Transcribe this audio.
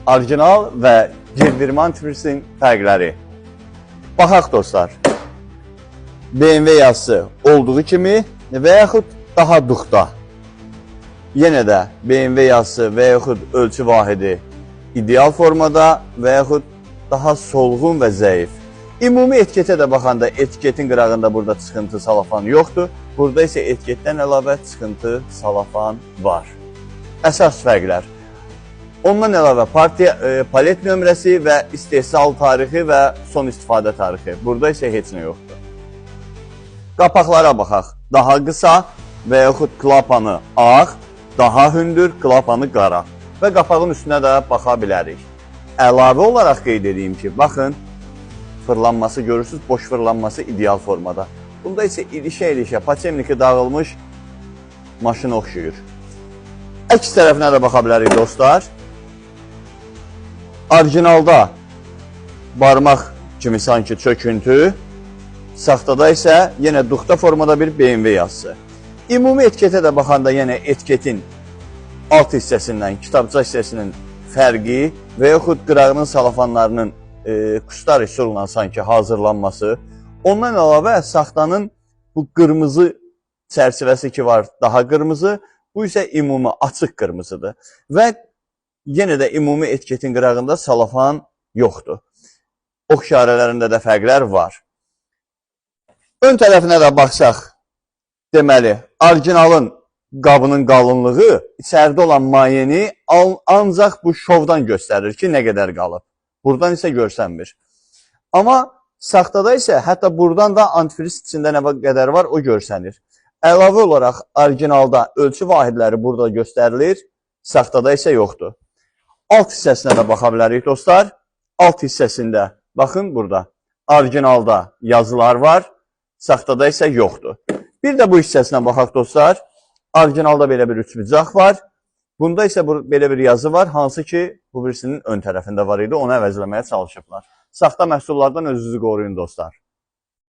Orijinal və girdirmə antifrizin fərqləri. Baxaq dostlar. BMW yazısı olduğu kimi və yaxud daha duxda. Yenə də BMW yazısı və yaxud ölçü vahidi ideal formada və yaxud daha solğun və zəif. Ümumi etiketə də baxanda etiketin qırağında burada çıxıntı, salafan yoxdur. Burada isə etiketdən əlavə çıxıntı, salafan var. Əsas fərqlər. Ondan əlavə partiya, palet nömrəsi və istehsal tarixi və son istifadə tarixi. Burada isə heç nə yoxdur. Qapaqlara baxaq. Daha qısa və yaxud klapanı ağ, daha hündür, klapanı qara. Və qapağın üstünə də baxa bilərik. Əlavə olaraq qeyd edeyim ki, baxın, fırlanması görürsünüz, boş fırlanması ideal formada. Bunda isə ilişə-ilişə, paçemniki dağılmış maşına oxşuyur. Əks tərəfinə də baxa bilərik dostlar. Orijinalda barmaq kimi sanki çöküntü, saxtada isə yenə duxda formada bir BMW yazısı. Ümumi etiketə də baxanda yenə etiketin alt hissəsindən, kitabça hissəsinin fərqi və yaxud qırağının salafanlarının kustar üsulla sanki hazırlanması. Ondan əlavə saxtanın bu qırmızı çərçivəsi ki var, daha qırmızı, bu isə ümumi açıq qırmızıdır. Və yenə də ümumi etiketin qırağında salafan yoxdur. Ox işarələrində də fərqlər var. Ön tərəfinə də baxsaq, deməli, orijinalın qabının qalınlığı içəridə olan mayeni ancaq bu şovdan göstərir ki, nə qədər qalıb. Buradan isə görsənmir. Amma saxtada isə hətta buradan da antifriz içində nə qədər var, o görsənir. Əlavə olaraq orijinalda ölçü vahidləri burada göstərilir, saxtada isə yoxdur. Alt hissəsinə də baxa bilərik dostlar. Alt hissəsində baxın burada orijinalda yazılar var, saxtada isə yoxdur. Bir də bu hissəsinə baxaq dostlar. Orijinalda belə bir üçbucaq var. Bunda isə belə bir yazı var, hansı ki bu birisinin ön tərəfində var idi, onu əvəzləməyə çalışıblar. Saxta məhsullardan özünüzü qoruyun dostlar.